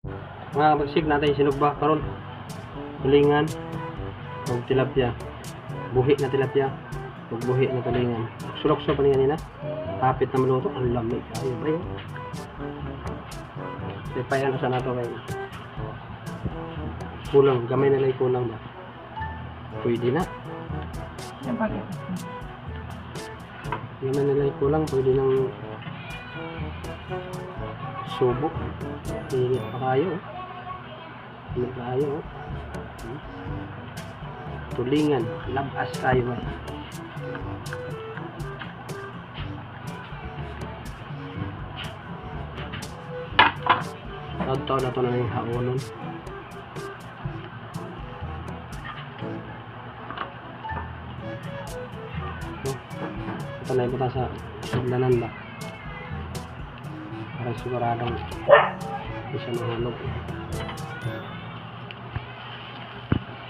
Mga kabagsik, natin sinugba karon. Tulingan ug tilapia. Buhi na tilapia ug buhi na tulingan. Sulok-sulok pa ni kanina. Hapit na maluto. Ang lamig kayo ba yun? Sipayan sa nato kay kulang, gamay na lang, kulang ba? Pwede na. Yan pa. Gamay na lang kulang, pwede nang subo. Init pa kayo, oh. Init pa kayo, oh. Tulingan, labas tayo ba? Taon-taon na ito na yung haonon. No? Ito na ibuta sa suglanan ba? Para siguradong hindi siya mahulog.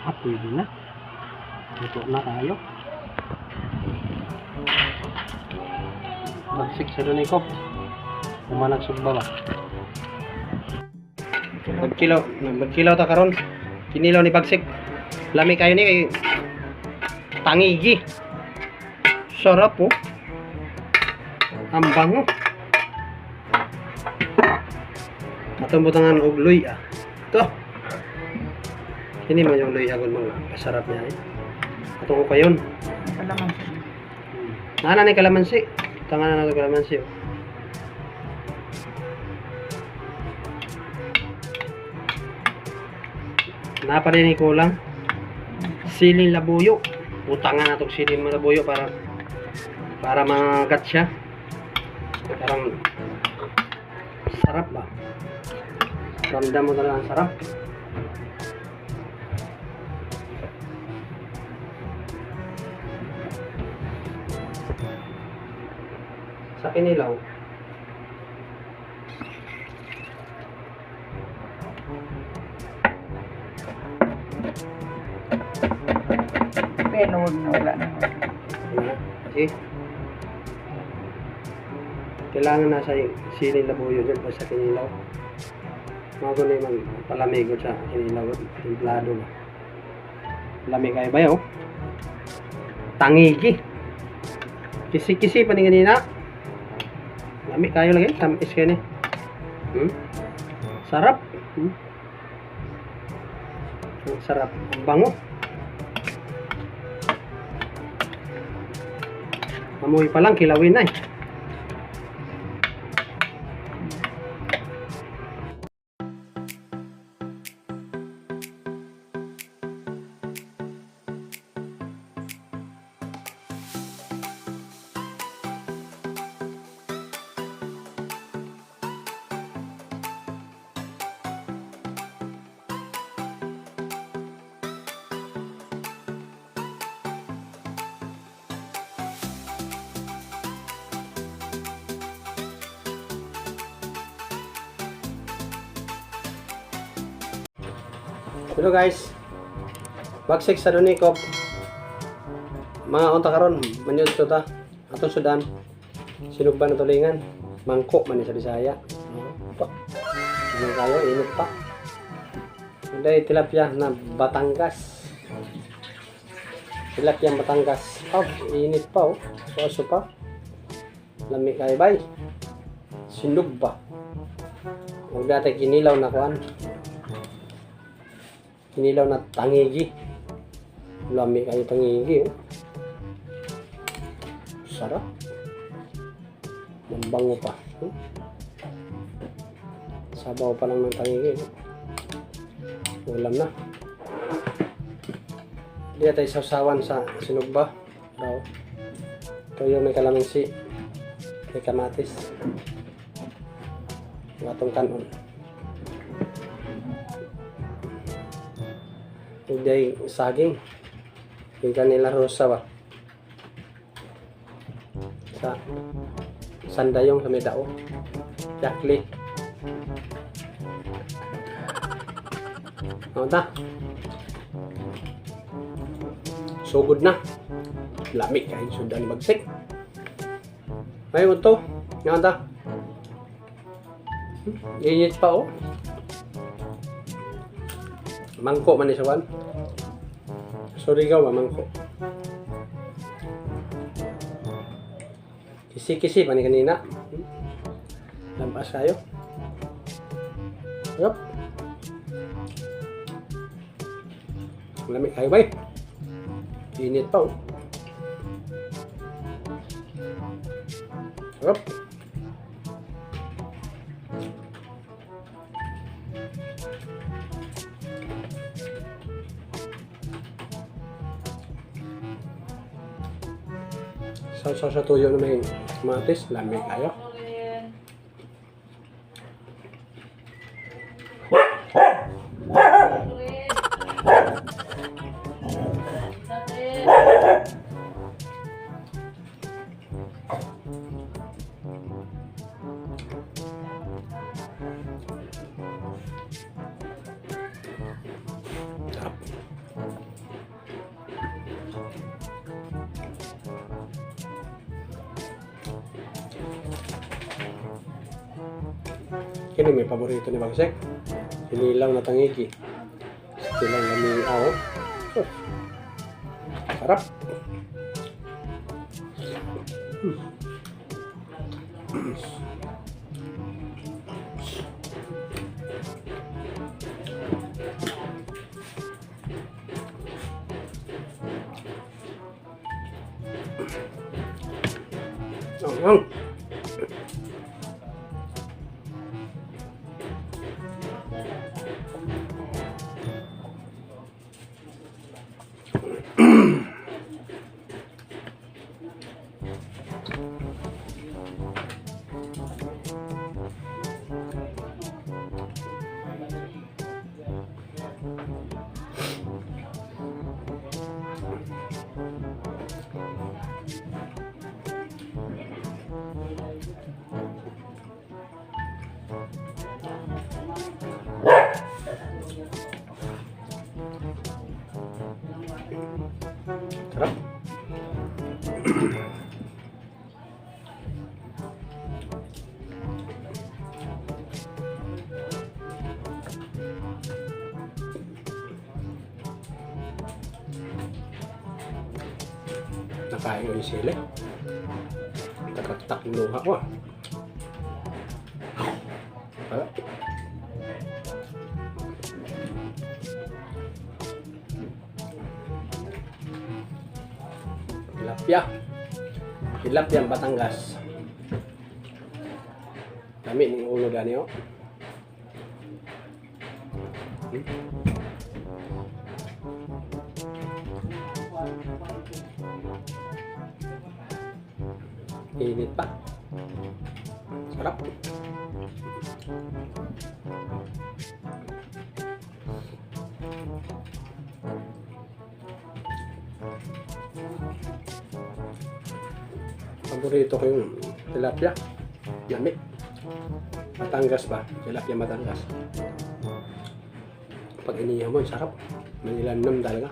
Ah, pwede na. Luto na tayo. Bagsik sa Donikop. Umanag sugba ba? Magkilaw, magkilaw ta karon. Kinilaw ni Bagsik. Lami kayo ni kay tangigi. Sarap oh. Ang bango. Atong butangan og luya. Ito. Kini man yung luya kung mga pasarap niya eh. Ato ko kayon. Kalamansi. Nana ni kalamansi. Tangan na nato kalamansi, oh. Napa rin ni kulang. Siling labuyo. Butangan na itong siling labuyo para para magat siya. Parang sarap ba? Ramdam mo talaga ang sarap. Sa kinilaw. Pero wag na, wala na. Ano? Sige. Kailangan nasa siling labuyo dyan pa sa kinilaw. Mga na yung palamigo sa kinilaw. Templado ba? Lamig kayo ba yun? Tangigi. Kisi-kisi pa ni kanina. Lamig kayo lagi. Tamis kayo ni. Sarap. Ang sarap. Ang bango. Amoy pa lang, kilawin na eh. Hello guys. Bagsik sa Donikop. Mga unta karon, manyod to ta. Atong sudan. Sinugba na tulingan. Mangko man ni sa Bisaya. No? Pa. Ano kayo, init pa. Hindi, tilapia na Batangas. Tilapia Batangas. Oh, init pa oh. Soso pa. Lami kayo bay. Sinugba. Huwag dati kinilaw na kuan. Kinilaw na tangigi. Lami kayo tangigi, oh. Sarap. Mambango pa. Sabaw pa lang ng tangigi, oh. Ulam na. Hindi tayo sausawan sa sinugba. Daw. Ito yung may kalamansi. May kamatis. Yung atong kanon. Hindi saging. Yung kanila rosa ba? Sa Sandayong sa may dao. Yakli. Ano ta? Sugod na. Lami kahit sudan bagsik. May to. Nga ta. Init pa oh. Mangko man ni sa wan. Surigao ba mangko? Kisi-kisi pa ni kanina. Lampas kayo. Yup. Lamig kayo bay. Init pa oh. Sarap. Sa sa tuyo na may kamatis, lamig kayo. Sarap. Kini may paborito ni Bagsek. Sinilaw na tangigi. Silang lami aw. Oh. Sarap. Ang ang. Sarap. Nakain ko yung sili. Takak-tak yung luha ko ah. Wala. Tilapia. Tilapia Batangas. Lami ning ulo dani oh. Init pa. Sarap. Paborito ko yung tilapia. Yummy. Batangas ba? Tilapia Batangas. Pag inihaw mo, ang sarap. Manilanam talaga.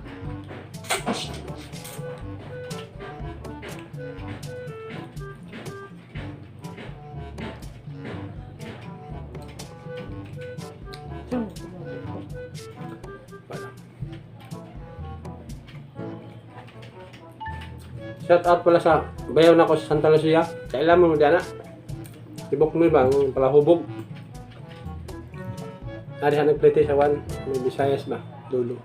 Wala. Shout out pala sa bayaw na ko sa Santa Lucia. Kailan mo dyan na? Tibok mo ba? Ang palahubog. Ari sa nagplite sa one. May Visayas ba? Dulo.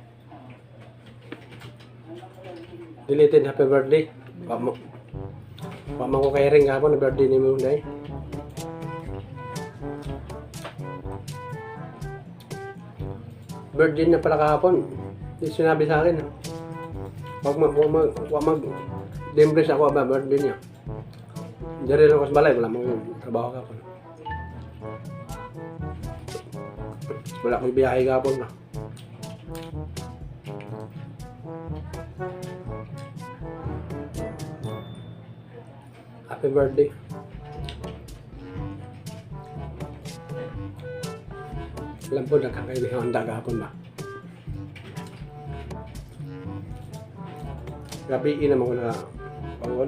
Deleted happy birthday. Wa mo. Wa man ko kay ring hapon na birthday ni mo dai. Birthday na pala kahapon. Hindi sinabi sa akin. Wag mag Dembres ako ba birthday niya. Dari lang ako sa balay, wala mo trabaho kahapon. Wala akong biyahe kahapon na. Happy birthday. Alam po, nagkakaibigan ang kahapon ba? Gabi naman ko na pangol.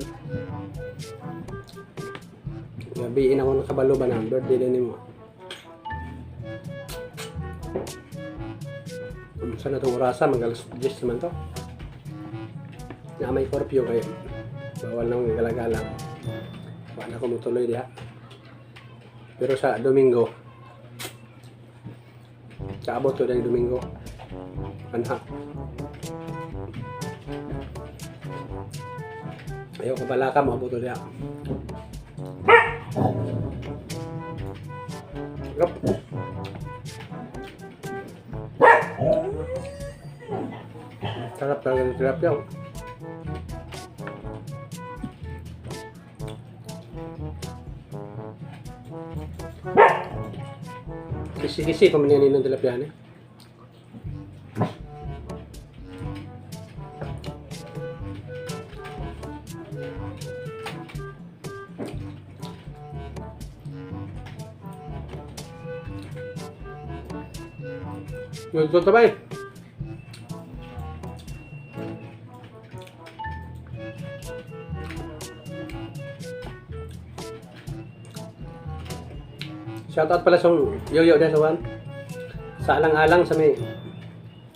Gabi ako nakabalo ba na birthday din mo. Sa na itong orasa, mga alas 10 naman to. Na may curfew kayo. Bawal nang gala-gala. Wala ko mutuloy diha. Pero sa Domingo, kaabot to dahil Domingo. Anha. Ayaw ka pala ka, maabot to diha. Yup. Sarap talaga ng tilapia, oh. Kisi-kisi pa man yan ng tilapia ni. Gusto tabay. Shoutout pala sa Yoyo dyan sa Juan. Sa alang-alang sa may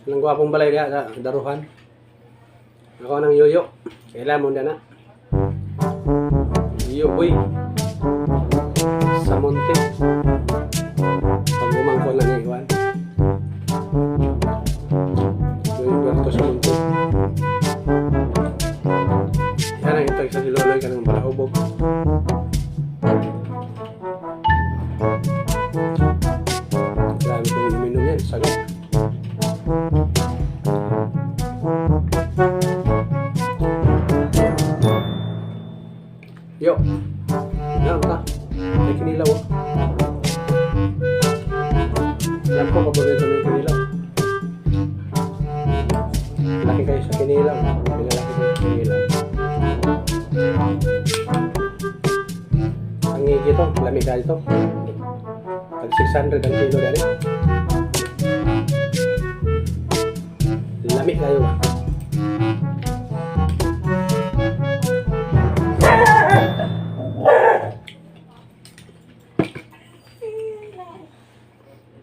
ng gwapong balay diha sa Daruhan. Ako ng Yoyo. Kailan mo na. Yoyo boy. Sa Monte. Pag umangko lang ni Juan. Yoyo Berto sa Monte. Yan ang itag sa si Loloy kanang balahubog. Grabe kong uminom yan. Sagot. Yo. Yan ka. May kinilaw, oh. Alam ko, paborito mo yung kinilaw. Laki kayo sa kinilaw. Pinalaki kayo sa kinilaw. Ang higi to. Lamig kayo to. Tag 600 ang kilo dali. Lami kayo ah.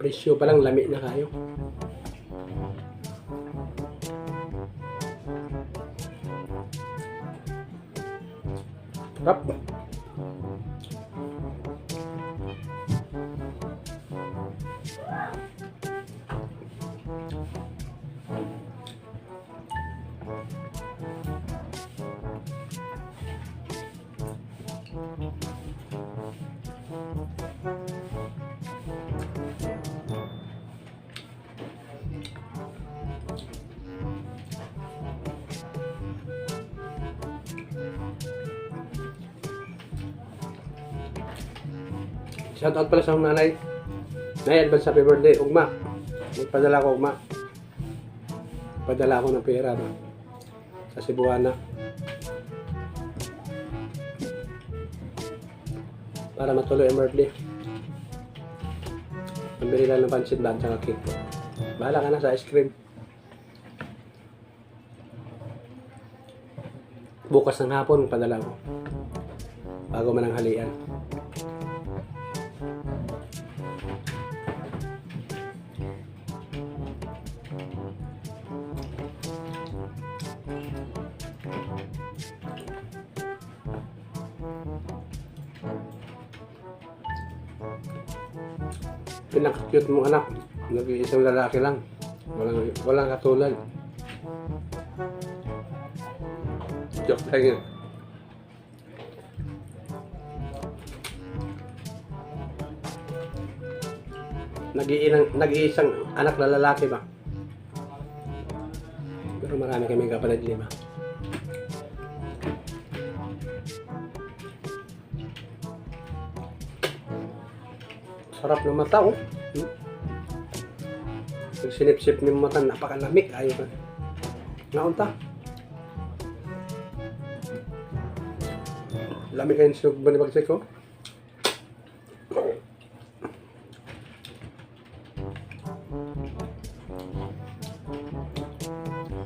Presyo pa lang, lami na kayo. Sarap. Shout out pala sa akong nanay. Nay, advance happy birthday. Ugma. Magpadala ko ugma. Padala ako ng pera, no? Sa Cebuana. Para matuloy ang birthday. Pambili lang ng pancit bun tsaka cake. Bahala ka na sa ice cream. Bukas ng hapon, padala ko. Bago mananghalian. Pinaka-cute mong anak. Nag-iisang lalaki lang. Walang katulad. Joke lang yun. Nag-iisang anak na lalaki ba? Pero marami kaming kapatid, lima. Sarap ng mata, oh. Pag sinipsip ni mata, napakalamig. Ayaw ka. Naunta. Lamig kayo sa ba ni Bagsik ko?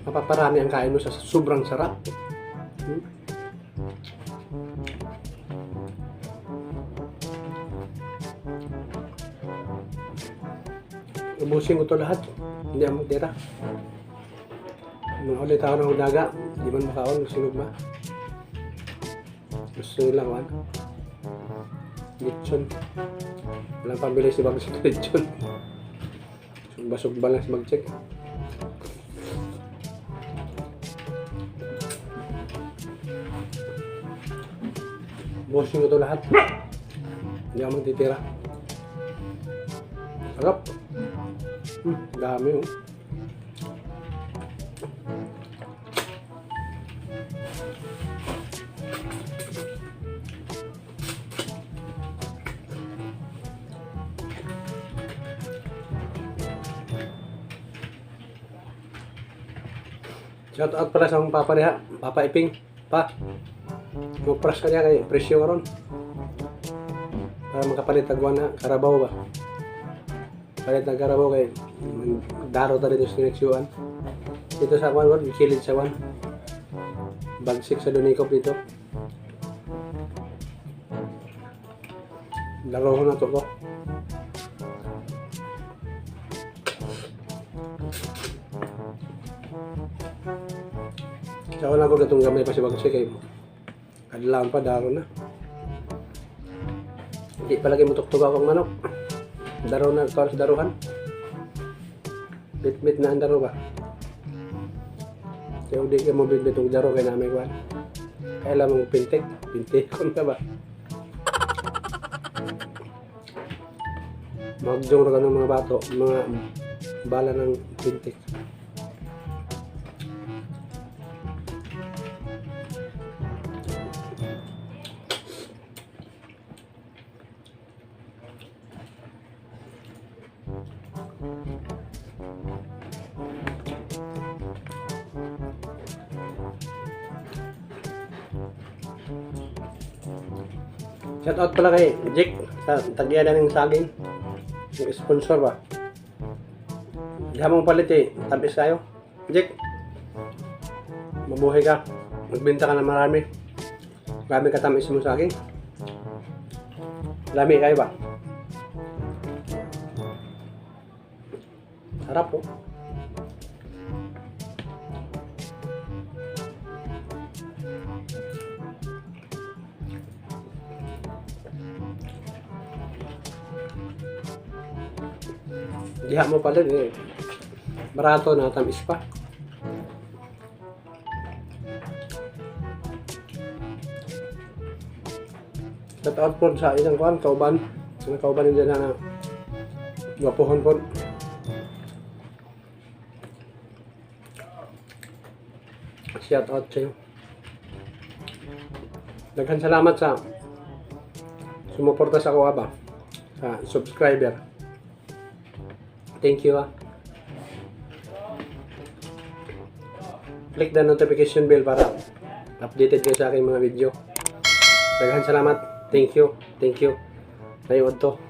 Mapaparami ang kain mo sa sobrang sarap. Ubusin ko to lahat. Hindi ako magtira. Nung ulit ako ng daga, di man makaon, sinugba. Gusto nila kuan. Lechon. Walang pambili si Bagsik lechon. Sugba-sugba lang si Bagsik. Bossing ko to lahat. Hindi ako magtitira. Sarap. Dami oh. Shout out pala sa akong papa niya, Papa Iping. Pa, mupras ka niya kay presyo karon. Para makapalit tagwa na karabaw ba. Palit ng karabaw kay daro ta dito sa Nexiuan. Dito sa kwan, kwan, kilid sa kwan. Bagsik sa Dunikop dito. Laro ko na to ko. Sa wala ko gatong gamay pa si Bagsik kay kadlaon pa daro na. Hindi palagi mo tuktog akong manok. Daro na ito sa daruhan. Bitbit na ang daro ba? Kaya hindi ka mo bitbit og daro kay namin kwan. Kailan mong pintik? Pintikon ka ba? Magdong ra ka ng mga bato, mga bala ng pintik. Shout out pala kay Jake sa tagyanan ng saging. Yung sponsor ba? Diha mong palit eh. Tamis tayo. Jake, mabuhay ka. Magbenta ka na marami. Marami katamis mo saging. Lami kayo ba? Sarap oh. Diha mo pala eh. Barato na tamis pa. Shout out po sa isang kuan, kauban. Ang kauban nila na gwapuhon po. Shout out sa'yo. Daghan salamat sa sumuporta sa ako ba sa subscriber. Thank you ah. Click the notification bell para updated kayo sa aking mga video. Daghan salamat. Thank you. Thank you. Tayo to.